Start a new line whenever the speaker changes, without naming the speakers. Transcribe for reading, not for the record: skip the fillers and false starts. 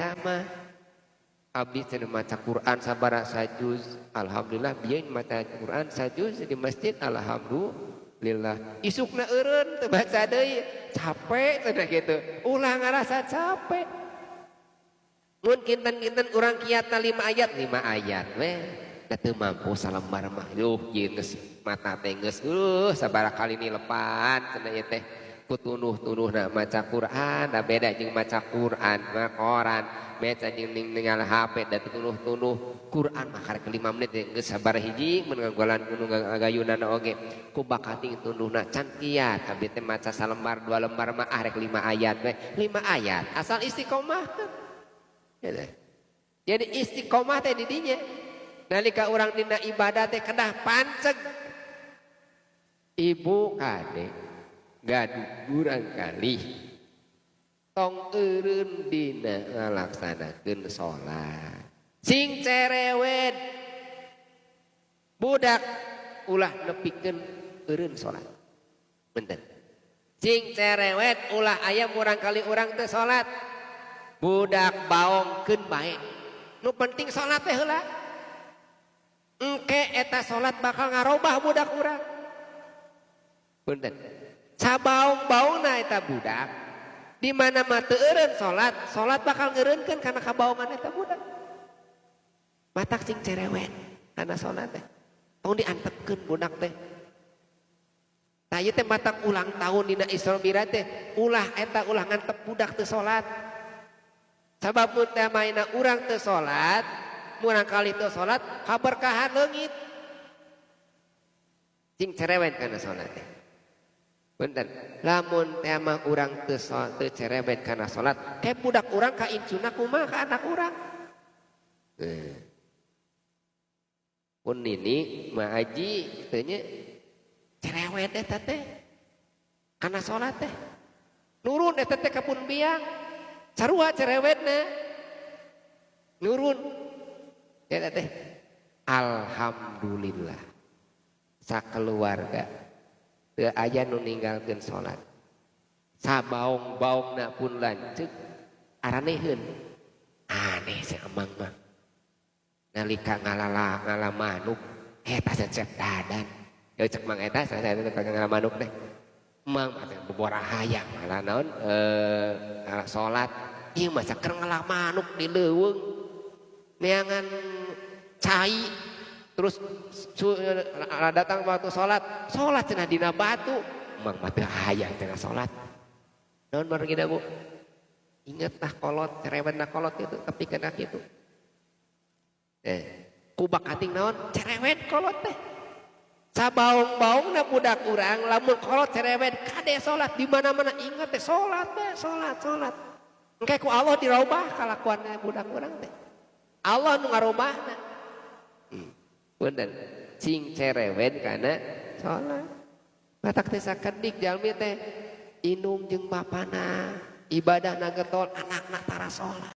Eta mah abdi cenah maca Quran sabaraha sajuz, alhamdulillah bieu maca Quran sajuz di masjid, alhamdulillah. Isukna eureun teu baca deui, capek cenah kitu. Ulah ngarasa capek. Mun kinten-kinten urang kiatna 5 ayat, 5 ayat we. Da teu mampu salembar mah. Duh, ieu geus mata teh geus sabaraha kali nilepan cenah ieu teh. Ku tunuh-tunuhna maca Quran, da beda jeung maca Quran mah koran, beda jeung ninggal HP da tunuh-tunuh. Quran mah karek 5 menit geus sabaraha hiji mun ngagolan kudu ngagayunana oge. Ku bakating tunuhna can kiat, abdi teh maca salembar 2 lembar mah rek 5 ayat we, 5 ayat asal istiqomah. Gitu. Jadi istiqomah teh di dinya. Nalika urang dina ibadah teh kedah panceg. Ibu kade gaduh murangkalih tong eureun dina ngalaksanakeun salat. Sing cerewet budak ulah nepikeun eureun salat. Benten. Sing cerewet ulah aya murangkalih urang teu salat. Budak baongkeun bae. Nu penting salat teh heula. Engke eta salat bakal ngarobah budak urang. Punten. Sabaong-baongna eta budak di mana mah teu eureun salat, salat bakal ngeureunkeun kana kabaongan eta budak. Matak sing cerewet kana salat teh. Tong diantepkeun budak teh. Tah ieu teh matak ulang tahun dina Isra Mi'raj teh, ulah eta ulah ngantep budak teu salat. Sabab mun teh maena urang teu salat, murangkalih teu salat, kaberkahan leungit. Sing cerewet kana salat teh. Punten, lamun teh mah urang teu cerewet kana salat, ke budak urang ka incuna kumaha ka anak urang. Pun nini mah aji teh nya cerewet eta teh kana salat teh. Nurun eta teh ka pun biang. Sarua cerewetna. Nurun eta teh. Alhamdulillah sakeluarga teu aya nu ninggalkeun salat. Sabaong-baongna pun lanceuk araneheun. Aneh si emang mah. Nalika ngalala ngalamanuk eta cecep dadan. Ya cek mang eta saya teh ngalamanuk teh. Mang mah teh bobora hayang malah naon salat. Ieu mah saker ngalamanuk di leuweung. Neangan cai terus datang waktu salat, salat cenah dina batu. Mang mah teu hayang cenah salat. Naon margina Bu? Ingetlah kolot, cerewetna kolot itu tapi kena kitu. Ku bakating naon? Cerewet kolot teh. Sabaong-baongna budak urang lamun kolot cerewet kade salat di mana-mana inget teh salat teh, salat, salat. Engke ku Allah dirobah kalakuanna budak urang teh. Allah nu ngarobahna. Punten, cing cerewet kana salat. Matak teh sakedik jalmi teh indung jeung bapana, ibadah na getol, anakna tara salat.